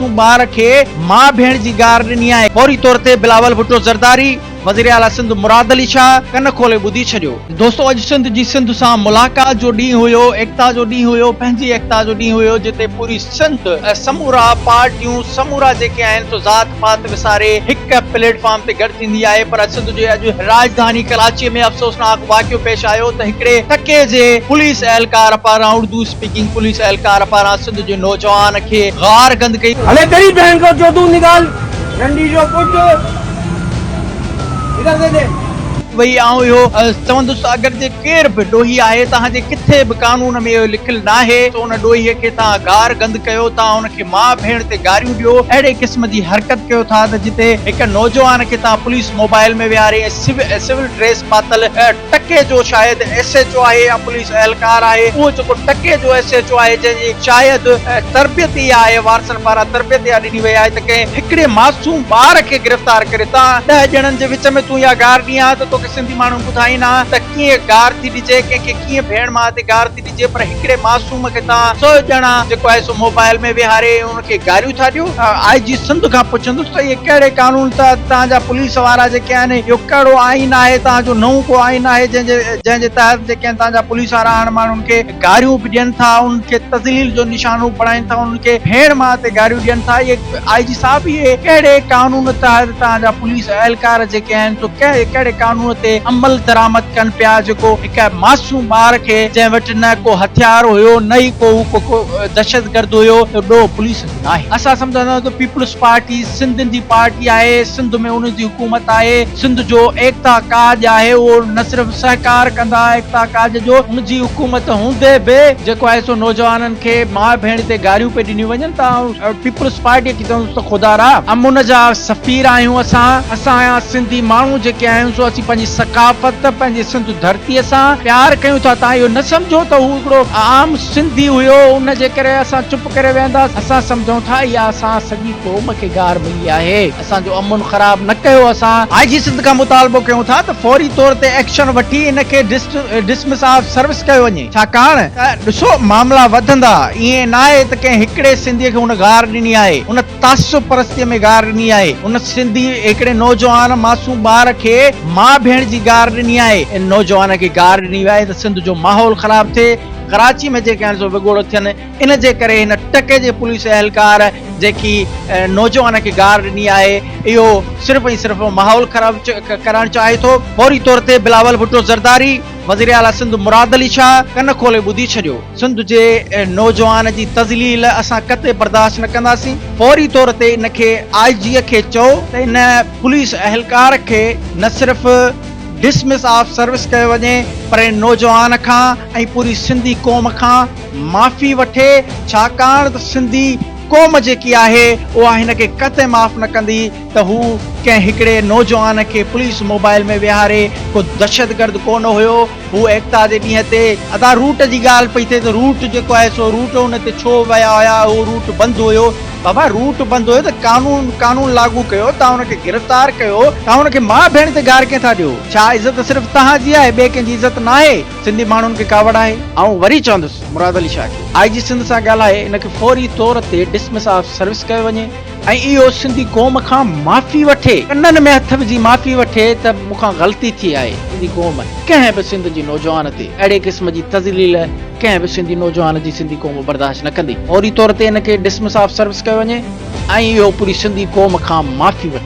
تون ٻار کي ماء ڀيڻ جي گار ڏني آهي، فوري طور تي بلاول ڀٽو زرداري، وزيراعليٰ سنڌ مراد علي شاهه ڪن کولي ٻڌي ڇڏيو. دوستو اڄ سنڌ جي سنڌ سان ملاقات جو ڏينهن هيو، ايڪتا جو ڏينهن هيو، پنهنجي ايڪتا جو ڏينهن هيو جتي پوري سنڌ سمورا پارٽيون سمورا جيڪي آهن سو ذات پات وساري هڪ پليٽ فارم تي گڏ ٿيندي آهي پر سنڌ جي اڄ راڄڌاني ڪراچي ۾ افسوسناڪ واقعو پيش آيو ته هڪڙي ٽڪي جي پوليس اهلڪار پاران اردو اسپيڪنگ پوليس اهلڪار پاران سنڌ جي نوجوان کي غار گند ڪئي. هلي تيري بهن کو چودون نڪال رنڊي جو پٽ ادھر دي دي. وئي آئون اهو چوندس ته اگر جي ڪير به ڏوهي آهي توهان جي ڪٿي به قانون ۾ اهو لکيل ناهي ته ان ڏوهي کي توهان گار گند ڪيو توهان ان کي ماء ڀيڻ تي گاريون ڏيو اهڙي قسم جي حرڪت ڪيو ٿا ته جتي هڪ نوجوان کي توهان پوليس موبائل ۾ ويهاري ۽ سول ڊريس پاتل ٽڪي جو شايد ايس ايڇ او آهي يا پوليس اهلڪار آهي اهو جيڪو ٽڪي جو ايس ايڇ او آهي جنهن جي شايد تربيت اها آهي وارثن پاران تربيت اها ڏني وئي آهي ته ڪنهن هڪڙي معصوم ٻار کي گرفتار ڪري تان ڏهه ڄڻن جي وچ ۾ تون اها گار ڏين ها ته توکي سنڌي ماڻهو ٻڌائين ها ته ڪيئن گار ٿي ڏجي ڪنهن کي ڪيئن ڀيڻ ماء تي گار ٿي ڏجي پر هڪڙي معصوم کي تان سو ڄڻا جيڪو آهي سو موبائل ۾ ويهاري ان کي گاريون ٿا ڏيو. آء جي سنڌ کان پڇندس ته اهي ڪهڙي قانون تحت توهان جا پوليس وارا جيڪي آهن اهو ڪهڙو آئين آهي توهان جو نئون ڪو آئين آهي جنهن جي جنهن جي تحت جيڪي آهن توهان جا پوليس وارا هاڻ ماڻهن کي گاريون به ڏين ٿا انهن کي تذليل جو نشانو بڻائين ٿا انهن کي ڀيڻ ماء تي گاريون ڏين ٿا اهي آء جي صاحب اهي ڪهڙي قانون تحت توهان جا پوليس اهلڪار جيڪي آهن سو ڪهڙي قانون تي عمل درآمد ڪن پيا جيڪو هڪ معصوم ٻار کي جنهن وٽ نه ڪو هٿيار هيو نه ئي ڪو هو ڪو دهشتگرد هيو ته ڏوهه پوليس جو ناهي. اسان سمجهندا آهيون ته پيپلز پارٽي سنڌين جي پارٽي آهي، سنڌ ۾ انهن جي حڪومت آهي، سنڌ جو ايڪتا ڪاڄ آهي اهو نه صرف سهڪار ڪندا ايڪتا ڪاڄ جو ان جي حڪومت هوندي به جيڪو آهي سو نوجوانن کي ماء ڀيڻ تي گاريون پئي ڏنيون وڃن ته آئون پيپلز پارٽي کي چوندس ته خدارا امن جا سفير آهيون اسان، اسان سنڌي ماڻهو جيڪي آهيون سو اسين پنهنجي ثقافت پنهنجي سنڌ ڌرتي سان پيار ڪيون ٿا تان اهو نه سمجهو ته هو هڪڙو عام سنڌي هيو ان جي ڪري اسان چپ ڪري ويهنداس اسان سمجهون ٿا اها اسان سڄي قوم کي گار ملي آهي اسان جو امن خراب نه ڪيو اسان آء جي سنڌ کان مطالبو ڪيون ٿا ته فوري طور تي ايڪشن وٺي ان کي ڊسمس آف سروس ڪيو وڃي ڇاڪاڻ ته ڏسو معاملا وڌندا ائين ناهي ته ڪنهن هڪڙي سنڌي کي هن گار ڏني آهي ان تعصب پرستيء ۾ گار ڏني آهي. ان سنڌي هڪڙي نوجوان معصوم ٻار کي ماء ڀيڻ جي گار ڏني آهي. ان نوجوان کي گار ڏني وئي آهي ته سنڌ جو ماحول خراب ٿئي، ڪراچي ۾ جيڪي هاڻي سو وڳوڙ ٿين، ان جي ڪري هن ٽڪي جي پوليس اهلڪار جيڪي نوجوان کي گار ڏني آهي، اهو صرف ۽ صرف ماحول خراب ڪرائڻ چاهي ٿو. فوري طور تي بلاول ڀٽو زرداري، وزيراعليٰ سنڌ مراد علي شاهه ڪن کولي ٻڌي ڇڏيو. سنڌ جي نوجوان جي تذليل اسان قطعي برداشت نه ڪنداسين، فوري طور تي ان کي آء جي کي چئو ته ان پوليس اهلڪار کي نه صرف ڊسمس آف سروس ڪيو وڃي پر ان نوجوان کان ۽ پوري سنڌي قوم کان معافي وٺي ڇاڪاڻ ته سنڌي قوم جيڪي آهي اها هن کي قطعي معاف نه ڪندي ته هو ڪنهن هڪڙي نوجوان کي پوليس موبائل ۾ ويهاري ڪو دهشتگرد ڪو نه هيو هو ايڪتا جي ڏينهن تي ادا روٽ جي ڳالهه پئي ٿئي ته روٽ جيڪو آهي سو روٽ ان تي ڇو ويا هيا اهو روٽ بند هيو بابا روٽ بند هيو ته قانون قانون لاڳو ڪيو توهان ان کي گرفتار ڪيو توهان ان کي ماء ڀيڻ تي گار ڪنهن ٿا ڏيو ڇا عزت صرف توهان جي آهي ٻئي ڪنهن جي عزت ناهي سنڌي ماڻهن کي ڪاوڙ آهي آئون وري چوندس مراد علي شاهه کي آء جي سنڌ سان ڳالهائي ان کي فوري طور تي ڊسمس آف سروس ڪيو وڃي ۽ اهو سنڌي قوم کان معافي وٺي، ڪنن ۾ هٿ وجهي معافي وٺي ته مون کان غلطي ٿي آهي، سنڌي قوم ڪنهن به سنڌ جي نوجوان تي اهڙي قسم جي تذليل ڪنهن به سنڌي نوجوان جي سنڌي قوم برداشت نه ڪندي، فوري طور تي ان کي ڊسمس آف سروس ڪيو وڃي ۽ اهو پوري سنڌي قوم کان معافي وٺي.